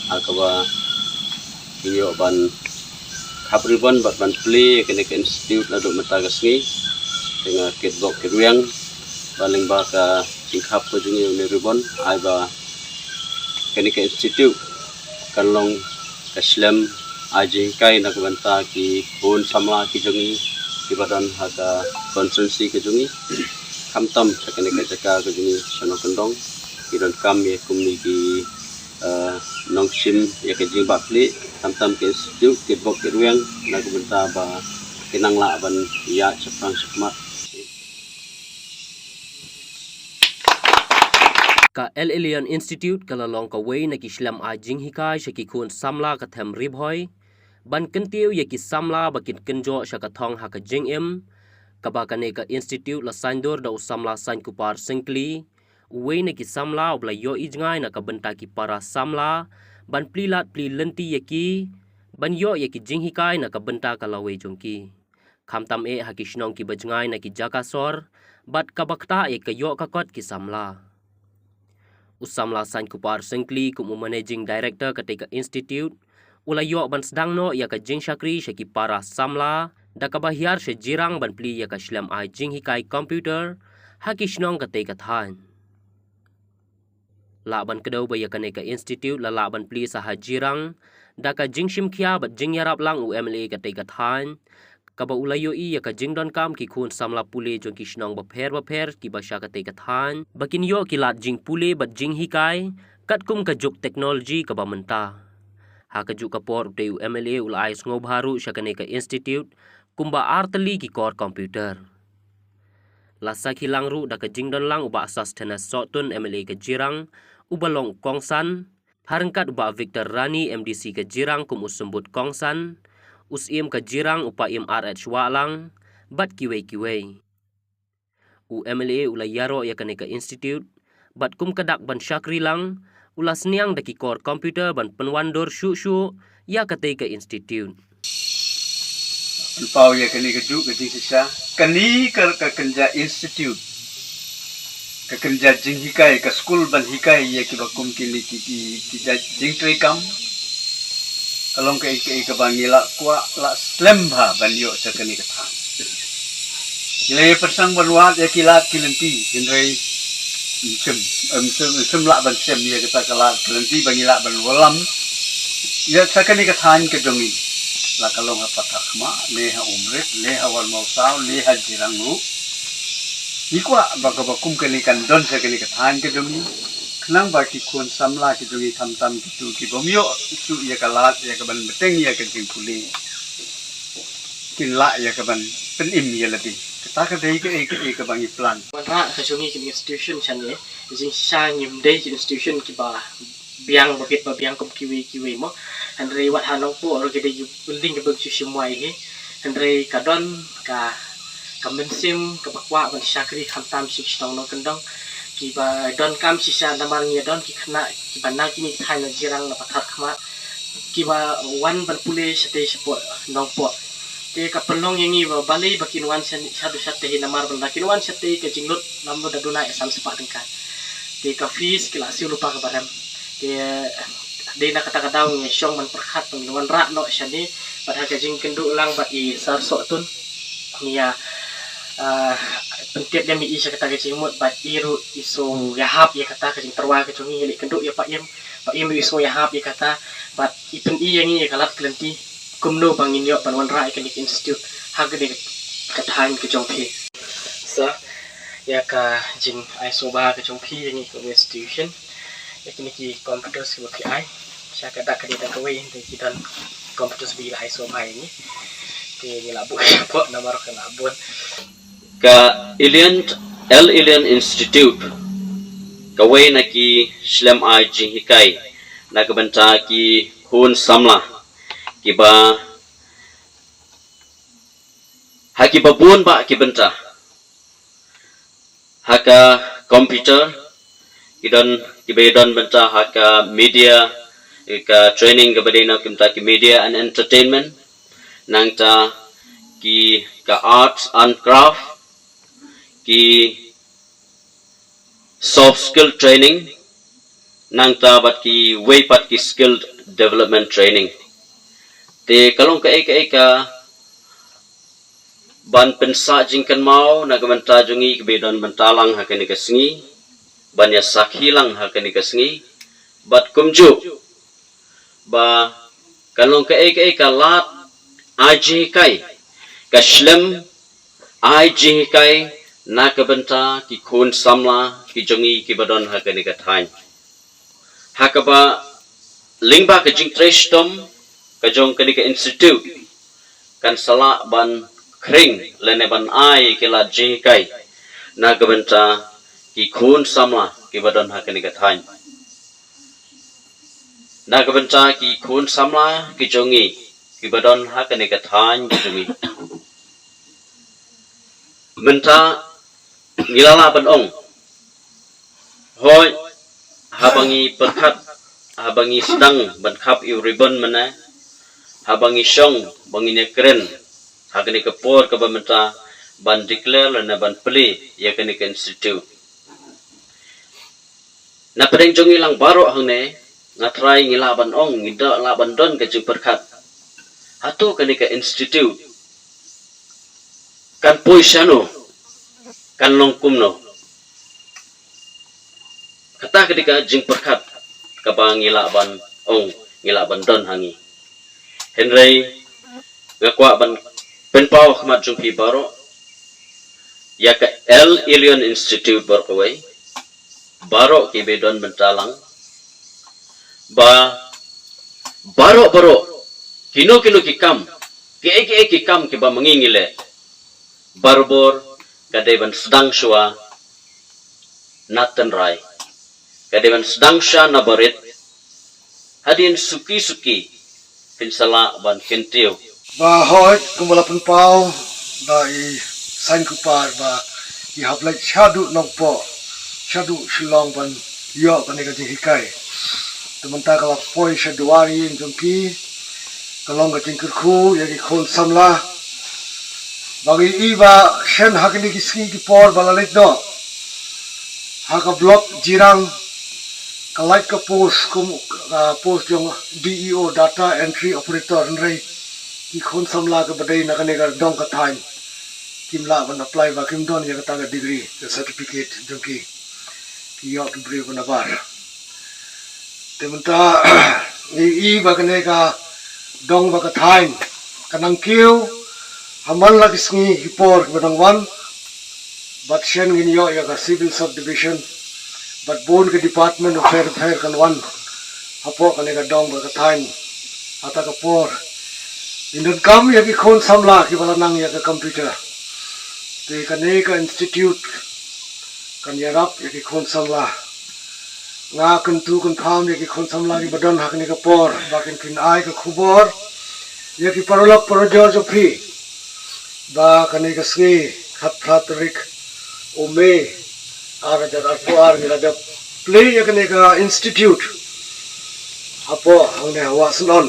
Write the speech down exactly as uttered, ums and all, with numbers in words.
ha kaba ki ïoh ban khap ribbon bad ban plie ïa kane ka institute naduh mynta ka sngi. Te nga kitbok kitrwiang ba lyngba ka jingkhap ka jong ngi ïa une u ribbon, ai ba kane ka institute kan long ka shlem ai jinghikai na ka bynta ki khun samla ki jong ngi kiba don ha ka constituency ka jong ngi. Khamtam sha kane ka jaka ka jong ngi sha Nongkyndong, ki donkam ïa kumne ki, eh, nongshim ïa ka jingbapli, khamtam ka institute, kitbok kitrwiang na ka bynta ba kin nang lah ban ïaid shaphrang shakhmat. Ka El Elyon Institute ka la long kawei na ki shlem ai jinghikai sha ki khun samla ka them Ri Bhoi, ban kyntiew ïa ki samla ba kin kynjoh sha ka thong ha ka jingim, kaba kane ka institute la saiñdur da u samla Saiñkupar Syngkli, uwei na ki samla uba la ïohi jngai na ka bynta ki para samla ban plie lad plie lynti ïa ki, ban ïoh ïa ki jinghikai na ka bynta ka lawei jong ki, khamtam eh ha ki shnong kiba jngai na ki jaka sor, bad kaba ktah ïa ka ïoh ka kot ki samla. U samla Saiñkupar Syngkli kum u managing director katei ka institute u la ïoh ban sdang noh ïa ka jingshakri sha ki para samla da kaba hiar sha Jirang ban plie ïa ka shlem ai jinghikai computer ha ki shnong katei ka thaiñ. Lah ban kdew ba ïa kane ka institute la lah ban plie sa ha Jirang da ka jingshim khia bad jingïarap lang u M L A katei ka thaiñ, kaba u la ïohi ïa ka jingdonkam ki khun samla pule jong ki shnong bapher bapher kiba sha katei ka thaiñ ba kin ïoh ki lad jingpule bad jinghikai katkum ka juk technology kaba mynta. Ha ka juk ka por utei u M L A u la ai sngewbha ruh sha kane ka institute kumba ar tylli ki kor computer. La sakhi lang ruh da ka jingdon lang u Bah Sosthenes Sohtun, M L A ka Jirang, uba long u kongsan, ha ryngkat u Bah Victor Rani, M D C ka Jirang, kum u symbud kongsan, u Syiem ka Jirang u Paiem R H Wahlang, bad kiwei kiwei. U M L A u la ïaroh ïa kane ka institute bad kum ka dak ban shakri lang, u la sniang da ki kor computer ban pynwandur shuh shuh ïa katei ka institute. Pynpaw ïa kane ka juk ka jingshisha, kane ka, ka kynja institute, ka kynja jinghikai, ka skul ban hikai ïa kiba kum kine ki, ki, ki jait jingtrei kam. Ka long kaei kaei kaba ngi la kwah la slem bha ban ïoh sha kane ka thaiñ. Ngi la ïa pyrshang ban wad ïa ki lad ki lynti, hynrei ym shym, ym shym, ym shym lah ban shem ïa kata ka lad ka lynti ba ngi lah ban wallam ïa sha kane ka thaiñ ka jong ngi. La ka long ha Patharkhmah, ne ha Umrit, ne ha Wanmawsaw, ne ha Jirang ruh. Ngi kwah ba kaba kum kane kan don sha kane ka thaiñ ka jong ngi, khnang ba ki khun samla ki jong ngi, khamtam kitu ki bym ïoh shuh ïa ka lad ïa ka ban bteng ïa ka jingpule, kin lah ïa ka ban pynim ïa lade. Kata ka dei kaei kaei kaba ngi plan. Wanrah ka jong ngi ki institution shane, jingshisha ngim dei ki institution kiba biang ba bit ba biang kum kiwei kiwei mo. Hynrei wat ha Nongpoh ruh ki dei ki building kiba shu shim wai hi. Hynrei ka don ka, ka mynsiem kaba kwah ban shakri, khamtam sha ki shnong Nongkyndong kiba donkam shisha, namar ngi don ki khynnah kiba na kine ki thaiñ na Jirang, na Patharkhmah, kiba wan ban pule shatei shapoh Nongpoh. Te ka pynlong ïa ngi ba balei ba kin wan sha, shaduh shatei, namar ba lada kin wan shatei ka jinglut lam lut da duna ïa san spah tyngka. Te ka fees ki la siew lypa kaba rem. Te dei na kata ka daw ngi shong ban pyrkhat ban wanrah noh shane, bad ha ka jingkynduh lang bad i Sar Sohtun, ngi ïa, ah, pyntip ïa i sha kata ka jingmut, bad i ruh i sngew ïahap ïa kata ka jingtyrwa ka jong ngi. Ngi leit kynduh ïa Paiem, Paiem ruh i sngew ïahap ïa kata, bad i pyni ïa ngi ïa ka lad ka lynti kumno ba ngin ïoh ban wanrah ïa kane ka institute ha kane ka thaiñ ka jong phi. Sa ïa ka jingai sngewbha ka jong phi ïa ngi kum institution, ïa kine ki computers kiba phi ai. Sha ka dak ka dei tang kawei, hynrei ki don computers ba i la ai sngewbha ïa ngi. Te ngi la buh shapoh namar ka la bun. Ka Elyon, El Elyon Institute, kawei na ki shlem ai jinghikai na ka bynta ki khun samla kiba ha kiba bun bah ki bynta. Ha ka computer, ki don, kiba ïadon bynta ha ka media, ka training kaba dei na ka bynta ki media and entertainment, nangta ki, ka arts and craft, ki soft skill training, nangta bad kiwei pat ki skill Development Training. Te ka long kaei kaei ka ban pynsah jingkynmaw na ka bynta jong ngi kiba don bynta lang ha kane ka sngi, ban ïa sakhi lang ha kane ka sngi, bad kumjuh ba ka long kaei kaei ka lad ai jinghikai, ka shlem ai jinghikai na ka bynta ki khun samla ki jong ngi kiba don ha kane ka thaiñ. Ha kaba lyngba ka jingtrei shitom ka jong kane ka institute, kan sa lah ban khring lane ban ai ki lad jinghikai na ka bynta ki khun samla kiba don ha kane ka thaiñ. Na ka bynta ki khun samla ki jong ngi kiba don ha kane ka thaiñ ki jong ngi. Mynta ngi la lah ban ong, hooid, haba ngi pyrkhat, haba ngi sdang ban khap ïa u ribbon mynne, haba ngi shong ba ngin ïa kren ha kane ka por kaba mynta ban declare lane ban plie ïa kane ka institute. Na pdeng jong ngi lang baroh hangne, nga trai ngi lah ban ong, ngi da lah ban don ka jingpyrkhat, hato kane ka institute kan poi shano, kan long kumno? Kata ka dei ka jingpyrkhat kaba ngi lah ban ong, ngi lah ban don ha ngi. Hynrei nga kwah ban pynpaw ha khmat jong phi baroh, ïa ka El Elyon Institute baroh kawei, baroh kiba don bynta lang, ba baroh baroh kino kino ki kam, kiei kiei ki kam kiba ma ngi ngi leh, barabor ka dei ban sdang shuwa na tynrai, ka dei ban sdang shuwa na barit, hadien suki suki phin sa lah ban kyntiew. Ba hooid, kumba la pynpaw da i Saiñ Kupar ba i hap leit shaduh Nongpoh, shaduh Shillong ban ïoh kane ka jinghikai. Te mynta ka la poi sha duwar ïing jong ki, ka long ka jingkyrkhu ïa ki khun samla ba ngi i ba shen ha kine ki sngi ki por ba la leit noh, ha ka block Jirang ka lait ka post kum, ah, post jong D E O, Data Entry Operator, hynrei ki khun samla kiba dei na kane ka dong ka thaiñ kim lah ban apply ba kim don ïa kata ka degree, ka certificate jong ki. Ki ïoh ki briew ba nabar. Te mynta ngi i ba kane ka dong ba ka thaiñ ka nang kiew ha man la ki sngi ki por kiba dang wan. Bad shen ngin ïoh ïa ka civil subdivision bad bun ka department bapher bapher kan wan hapoh kane ka dong ba ka thaiñ. Hata ka por ngin donkam ïa ki khun samla kiba la nang ïa ka computer. Te kane ka institute kan ïarap ïa ki khun samla. Nga kyntu kynpham ïa ki khun samla kiba don ha kane ka por ba kin pynai ka khubor ïa ki paralok parajor jong phi ba kane ka sngi khatphra tarik u May ar hajar arphew ar ngi la dep plie ïa kane ka institute hapoh hangne ha Wahsynon.